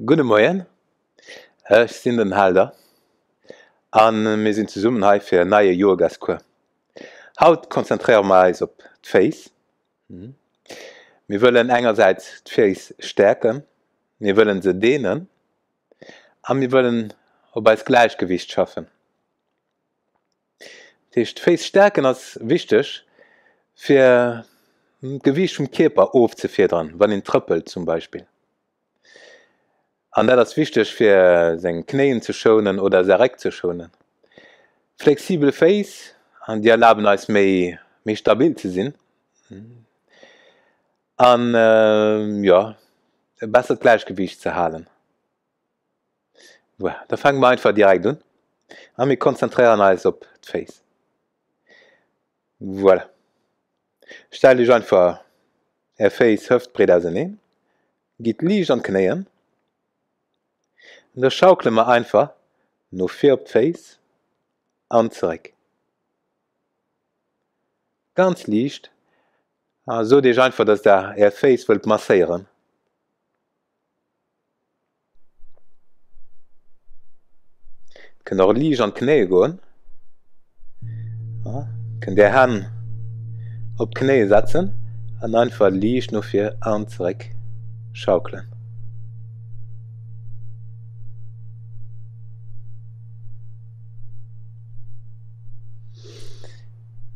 Gudde Moien, ech sinn den Helder a mir sinn zesummen hei fir en neie Yogascours. Haut konzentréiere mer eis op d'Féiss. Mir wëllen engersäits d'Féiss stäerken, mir wëllen se deenen a mir wëllen op eist Gläichgewicht schaffen. Dat heescht, d'Féiss stäerken ass wichteg, fir d'Gewiicht vum Kierper ofzefiederen, wann een trëppelt zum Beispill. An dat ass wichteg fir seng Knéien ze schounen oder säi Réck ze schounen. Flexibel Féiss, déi erlaben eis méi méi stabil ze sinn an jo e bessert Gläichgewiicht ze halen. Voilà, da fänke mer einfach direkt un a mir konzentréieren eis op d'Féiss. Voilà. Stellt iech einfach är Féiss hëftbreet auseneen, gitt liicht an d'Knéien an da schaukele mer einfach no vir op d'Féiss an zeréck. Ganz liicht a sot iech einfach, dass der är Féiss wëllt masséieren. Kënnt och liicht an d'Knéie goen. Kënnt Är Hänn op d'Knéie setzen an einfach liicht no vir an zeréck schaukelen.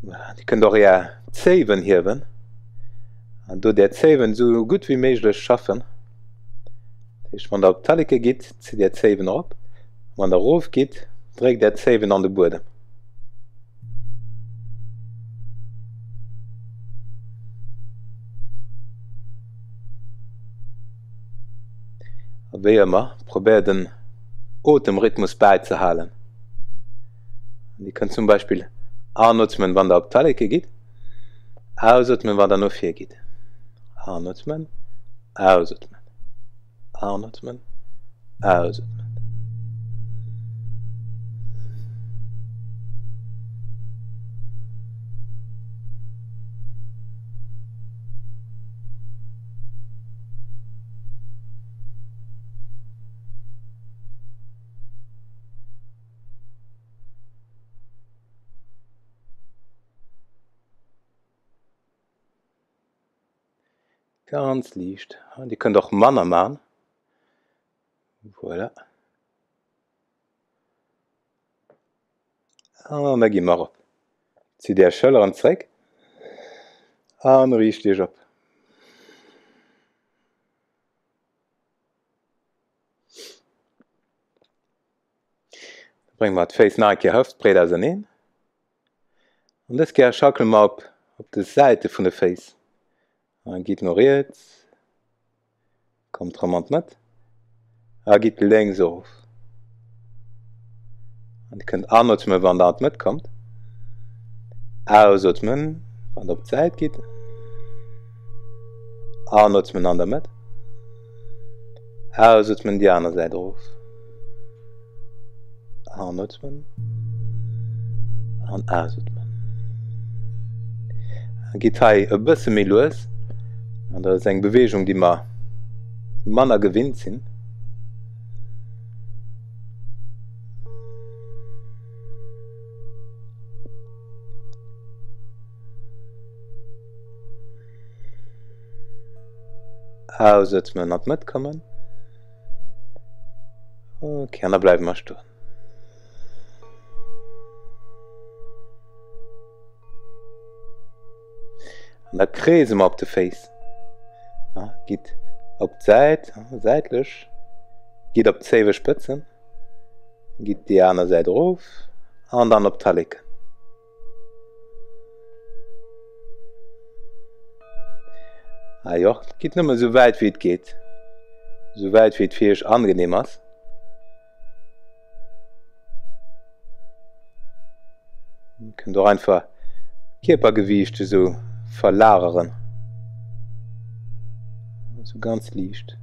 Dir kënnt och Är Zéiwen hiewen an do Är Zéiwen esou gutt wéi méiglech schaffen. Dat heescht, wann Der op d'Talleke gitt, zitt Är Zéiwen erop, wann Der erof gitt, dréckt Är Zéiwen an de Buedem. A wéi ëmmer, probéiert den Otemrhythmus bäizehalen. Dir kënnt zum Beispill anootmen, wann Der op d'Talleke gitt, ausootmen, wann Der no vir gitt. Anootmen, ausootmen, anootmen, ausootmen. Ganz liicht. Dir kënnt och manner man. Voilà. An da gi mer erop. Zitt Är Schëlleren zréck an riicht Iech op. Da brénge mer d'Féiss nach eng Kéier hëftbreet auserneen. An dës Kéier schaukele mer op op de Säite vun de Féiss. A gitt no riets, kommt erëm an d'Mëtt a gitt lénks erof. An Dir kënnt anootmen, wann Der an d'Mëtt kommt, ausootmen, wann Der op d'Säit gitt. Anootmen an der Mëtt, ausootmen déi aner Säit erof. Anotmen an ausotmen. Gitt hei e bësse méi lues, an dat ass eng Beweegung, déi mer manner gewinnt sinn. Ausotmen an d'Mëtt kommen. Ok, an da bleiwe mer stoen. An da kreese mer op de Féiss. Ja, gitt op d'Säit, säitlech, gitt op d'Zéiwespëtzen, gitt déi aner Säit erof an dann op d'Talleken. Ah jo, gitt nëmme sou wäit wéi et geet, sou wäit wéi et fir iech angenehm ass. Dir kënnt och einfach d'Kierpergewiicht esou verlageren, esou ganz liicht.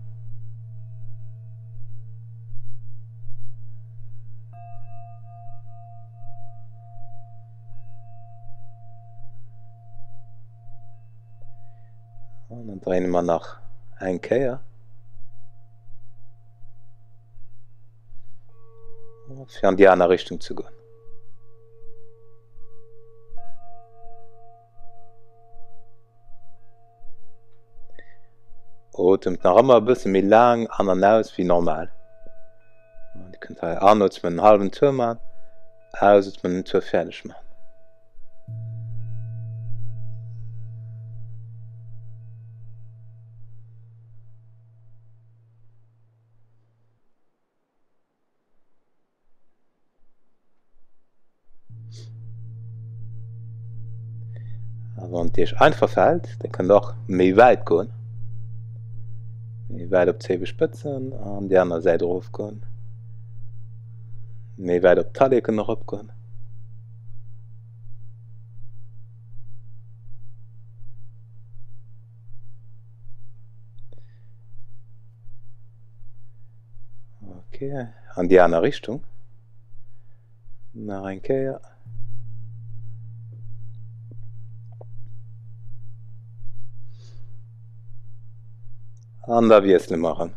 An dann dréine mer nach eng Kéier. Fir an déi aner Richtung ze goen. Otemt nach ëmmer e bësse méi laang an an aus wéi normal. Dir kënnt hei anootmen, en hallwen Tour man, ausotmen, den Tour fäerdeg man. A wann et iech einfach fält, da kënnt der och méi wäit goen, méi wäit op d'Zéiwespëtzen an déi aner Säit erofgoen, méi wäit op d'Talleken eropgoen. Okay, an déi aner Richtung. Nach eng Kéier. An da wiessele mer erëm.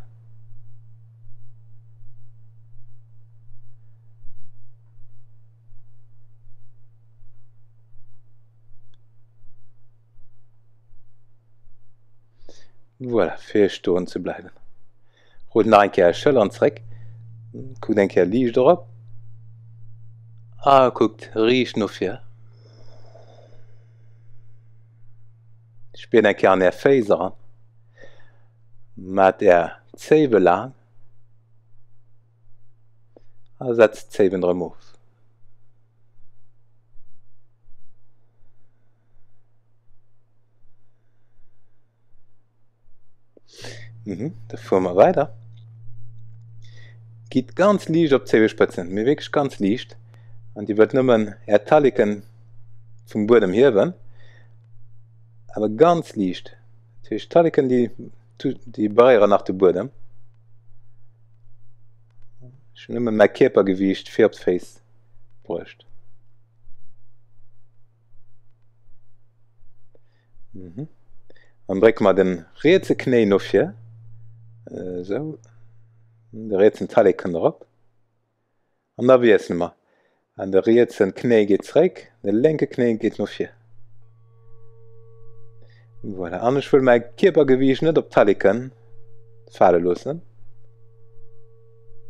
Voilà, fir stoen ze bleiwen. Rullt nach eng Kéier är Schëlleren zréck, kuckt eng Kéier liicht erop a kuckt riicht no vir. Spiert eng Kéier an är Féiss eran, maacht är Zéiwe laang a setzt d'Zéiwen erëm of. Mhm, da fuere mer weider. Gitt ganz liicht op d'Zéiwespëtzen, mee wierklech ganz liicht. An Dir wëllt nëmmen Är Talleken vum Buedem hiewen, awer ganz liicht. Dat heescht, d'Talleken, déi, déi beréieren nach de Buedem. Ech hunn nëmmen mäi Kierpergewiicht fir op d'Féiss bruecht. Mhm. Dann drécke mer den rietse Knéi no vir. Esou. De rietsen Tallek kënnt erop. An da wiessele mer. An de rietsen Knéi geet zréck, de lénke Knéi geet no vir. Voilà. An ech wëll mäi Kierpergewiicht net op d'Talleken fale loossen.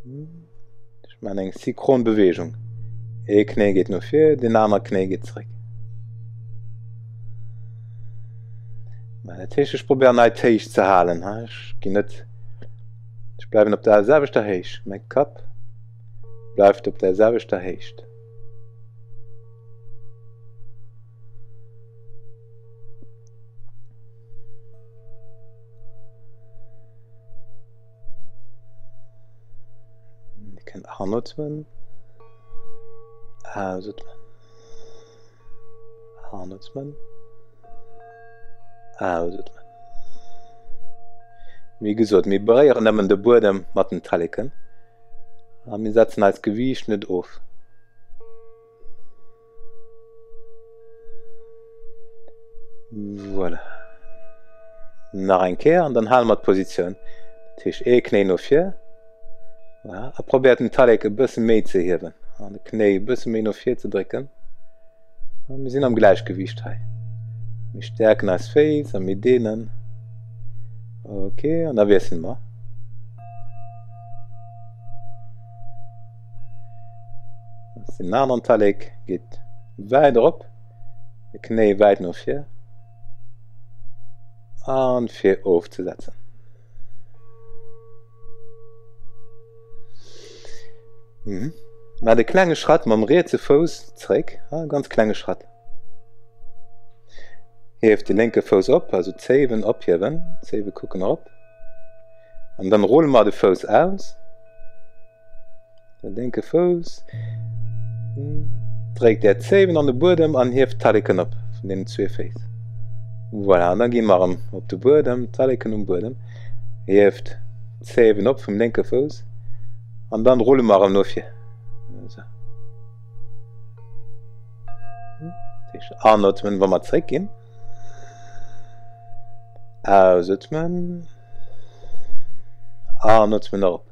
Ech maachen eng synchron Beweegung. Ee Knéi geet no vir, deen anere Knéi geet zeréck. Dat heescht, ech probéieren hei d'Héicht ze halen. Ech ginn net, ech bleiwen op der selwechter Héicht. Mäi Kapp bleift op der selwechter Héicht. Dir kënnt anotmen, ausotmen, anotmen, ausotmen. Wéi gesot, mir beréieren nëmmen de Buedem mat den Talleken a mir setzen eist Gewiicht net of. Voilà. Nach eng Kéier an dann hale mer d'Positioun. Dat heescht ee Knéi no vir. Voilà. A probéiert den Tallek e bësse méi ze hiewen an de Knéi e bësse méi no vir ze drécken. A mir sinn am Gläichgewiicht hei. Mir stäerken eis Féiss a mir deenen. Okay, an da wiessele mer. Den aneren Tallek geet wäit erop, de Knéi wäit no vir an fir ofzesetzen. Mhm. Maacht e klenge Schratt mam rietse Fouss zréck, e ganz klenge Schratt. Hieft de lénke Fouss op, also d'Zéiwen ophiewen, d'Zéiwe kucken erop. An dann rulle mer de Fouss aus. De lénke Fouss dréckt Är Zéiwen an de Buedem an hieft d'Talleken op vun deenen zwee Féiss. Voilà, an da gi mer erëm op de Buedem, d'Talleken um Buedem, hieft d'Zéiwen op vum lénke Fouss an dann rulle mer erëm no vir. Esou. Anotmen, wa mer zréck ginn. Ausotmen. Anotmen erop.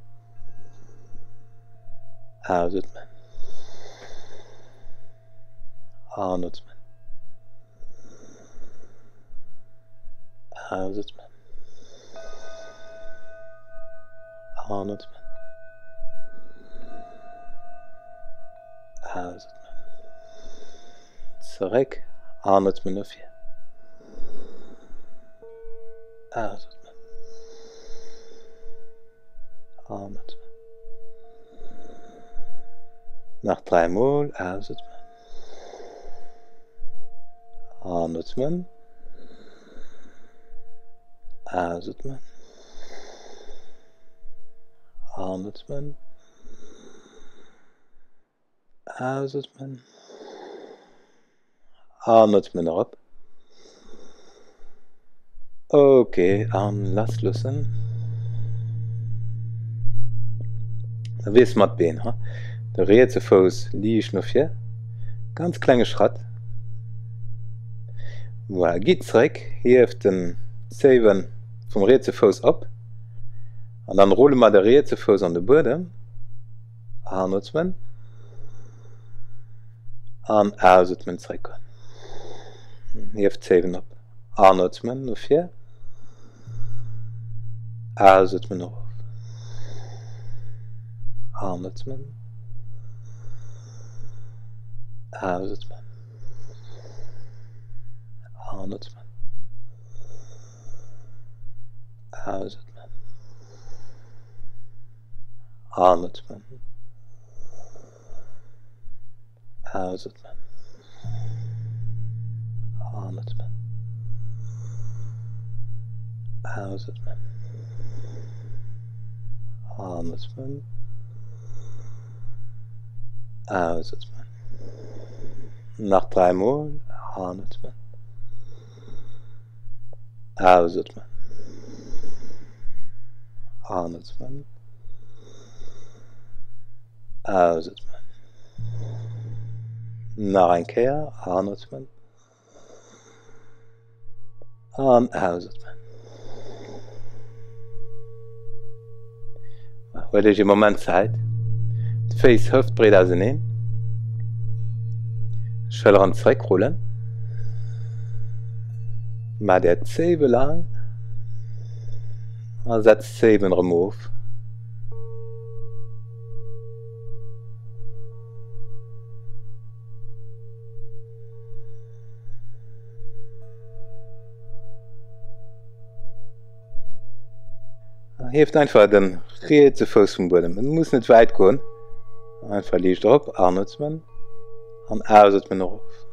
Ausatmen. Anatmen. Ausatmen. Anatmen. Ausatmen. Zeréck. Anatmen no vir. Ausatmen. Anatmen. Nach dräimol. Ausatmen. Anatmen. Ausatmen. Anatmen. Ausatmen. Anatmen erop. Ok, an lass loossen. Da wiessele mer d'Been. De rietse Fouss liicht no vir, ganz klenge Schratt. Voilà, gitt zeréck, hieft den Zéiwen vum rietse Fouss op an dann rulle mer de rietse Fouss an de Buedem. Anotmen an ausotmen zeréck goen. Hieft d'Zéiwen op. Anotmen no vir. Ausotmen erof. Anotmen. Ausotmen. Anotmen. Ausotmen. Anotmen. Ausatmen. Anatmen. Ausatmen. Anatmen. Ausatmen. Nach dräimol. Anatmen. Ausatmen. Anatmen. Ausatmen. Nach eng Kéier anatmen an ausatmen. Huelt Iech ee Moment Zäit, d'Féiss hëftbreet auseneen, Schëlleren zeréckrullen. Maacht Är Zéiwe laang a setzt d'Zéiwen erëm of. Hieft einfach den rietse Fouss vum Buedem. Et muss net wäit goen. Einfach liicht erop, anatmen an ausatmen erof.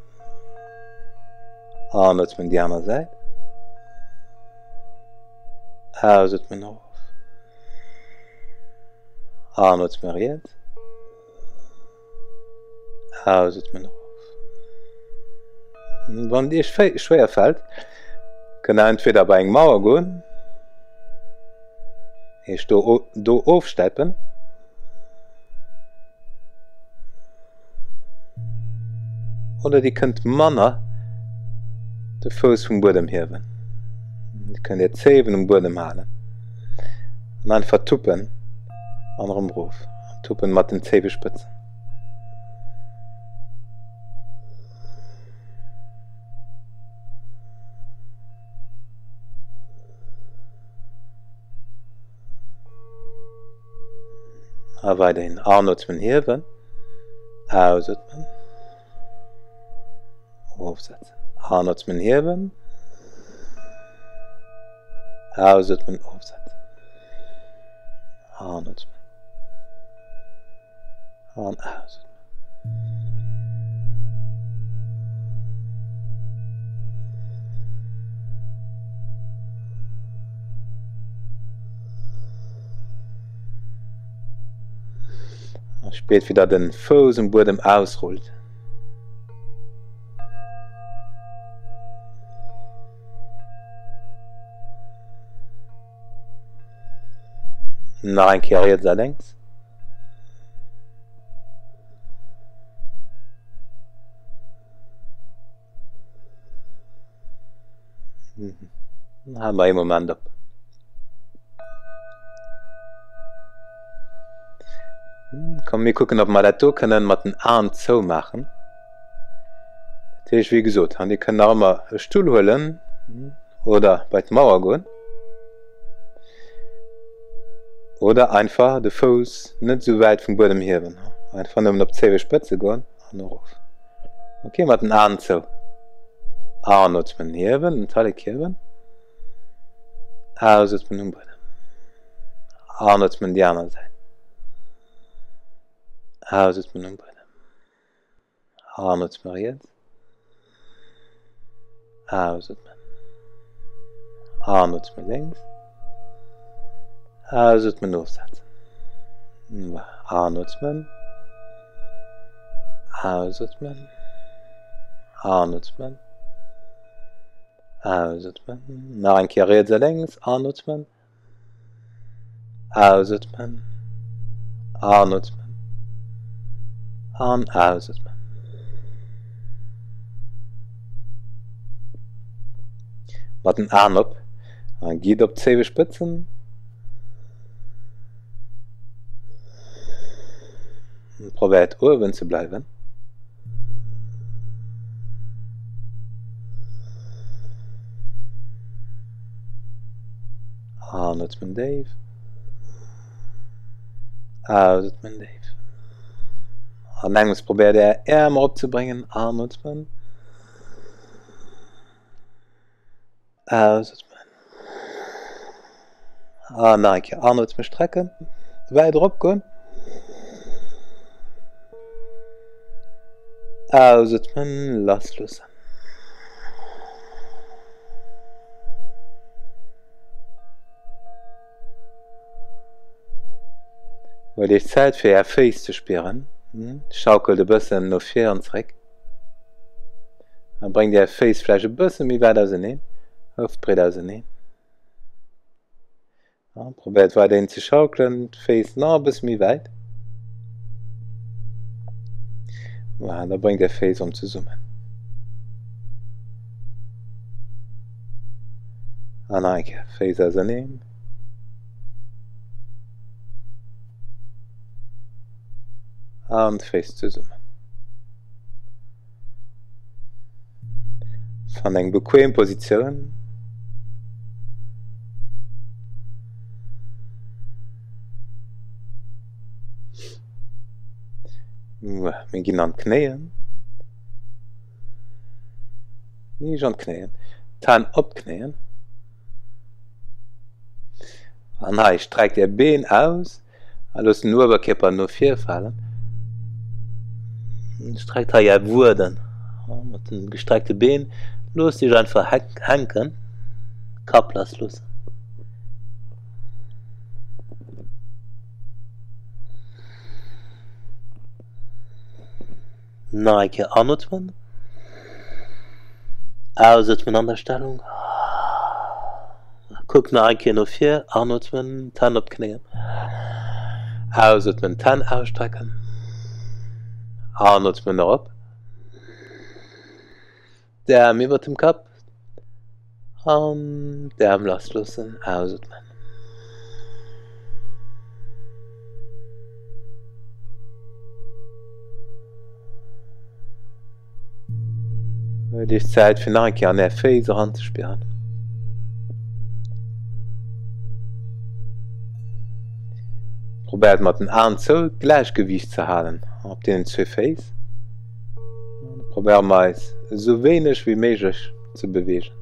Anatmen déi aner Säit. Ausatmen erof. Anatmen riets. Ausatmen erof. Wann et iech schwéier fält, kënnt der entweder bei eng Mauer goen, iech do do ofstäipen. Oder dir kënnt manner de Fouss vum Buedem hiewen. Dir kënnt är Zéiwen um Buedem halen an einfach tuppen an erëm erof. Tuppen mat den Zéiwespëtzen. A weiderhin anotmen, hiewen, ausatmen, ofsetzen. Anotmen, hiewen, ausatmen, ofsetzen. Anotmen an ausatmen. A spiert wéi der den Fouss um Buedem ausrullt. Nach eng Kéier riets a lénks. Hale mer ee Moment op. Komm mir kucken, ob mer dat do kënnen mat den Aen zou maachen. Dat heescht, wéi gesot, dir kënnt nach ëmmer e Stull huelen oder bei d'Mauer goen oder einfach de Fouss net esou wäit vum Buedem hiewen, einfach nëmmen op d'Zéiwespëtze goen an erof. Ok, mat den Aen zou. Anootmen, hiewen, den Tallek hiewen, ausotmen um Buedem. Anootmen déi aner Säit. Ausotmen um Buedem. Anootmen riets. Ausotmen. Anootmen lénks. Ausotmen ofsetzen. Anootmen. Ausotmen. Anootmen. Ausotmen. Nach eng Kéier riets a lénks. Anootmen. Ausatmen, anatmen an ausatmen. Mat den Aen op a gitt op d'Zéiwespëtzen. Probéiert uewen ze bleiwen. Anatmen déif. Ausatmen déif. An engems probéiert är Äerm eropzebréngen. Anatmen. Ausatmen. An nach eng Kéier anatmen, strecken, wäit eropgoen. Ausatmen, lassloossen. Huelt Iech Zäit fir Är Féiss ze spieren. Schaukelt e bëssen no vir an zréck. A bréngt Är Féiss vläicht e bësse méi wäit auseneen, hëftbreet auseneen. Probéiert weiderhin ze schaukelen, d'Féiss nach e bësse méi wäit. Voilà, da bréngt Är Féiss erëm zesummen. An nach eng Kéier, Féiss auserneen. An d'Féiss zesummen. Fannt eng bequem Positioun. Mir ginn an d'Knéien. Nisch an d'Knéien. D'Hänn op d'Knéien. An hei streckt Är Been aus a loosst den Uewerkierper no vir falen. Streckt hei Är Wueden mat den gestreckte Been. Loosst Iech einfach hänken, Kapp lass loossen. Nach eng Kéier anootmen. Ausatmen an der Stellung. Kuckt nach eng Kéier no vir. Anootmen, d'Hänn op d'Knéien. Ausatmen, d'Hänn ausstrecken. Anootmen erop. D'Äerm iwwert dem Kapp. An d'Äerm lass loossen. Ausatmen. Huelt Iech Zäit fir nach eng Kéier an Är Féiss eranzespieren. Probéiert mat den Aen zou d'Gläichgewiicht ze halen op deenen zwee Féiss. Probéiere mer eis esou wéineg wéi méiglech ze beweegen.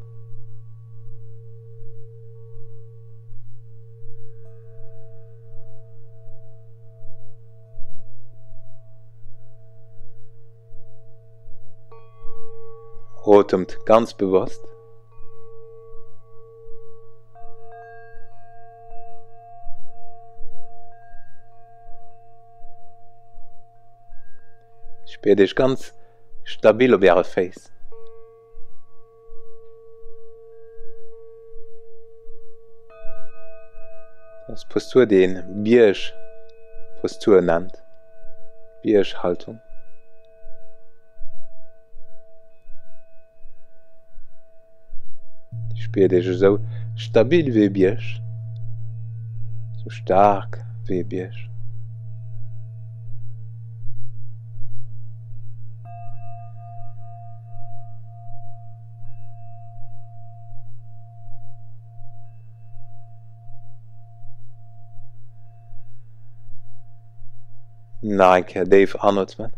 Otemt ganz bewosst. Spiert Iech ganz stabil op Äre Féiss. Dat ass d'Postur, déi een Biergpostur nennt, Bierghaltung. Spiert Iech esou stabil wéi e Bierg, esou staark wéi e Bierg. Nach eng Kéier déif anootmen.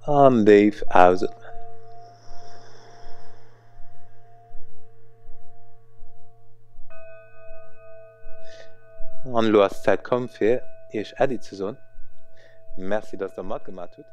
An déif ausotmen. An elo ass d'Zäit komm fir iech Äddi ze soen. Merci dass der matgemat hutt.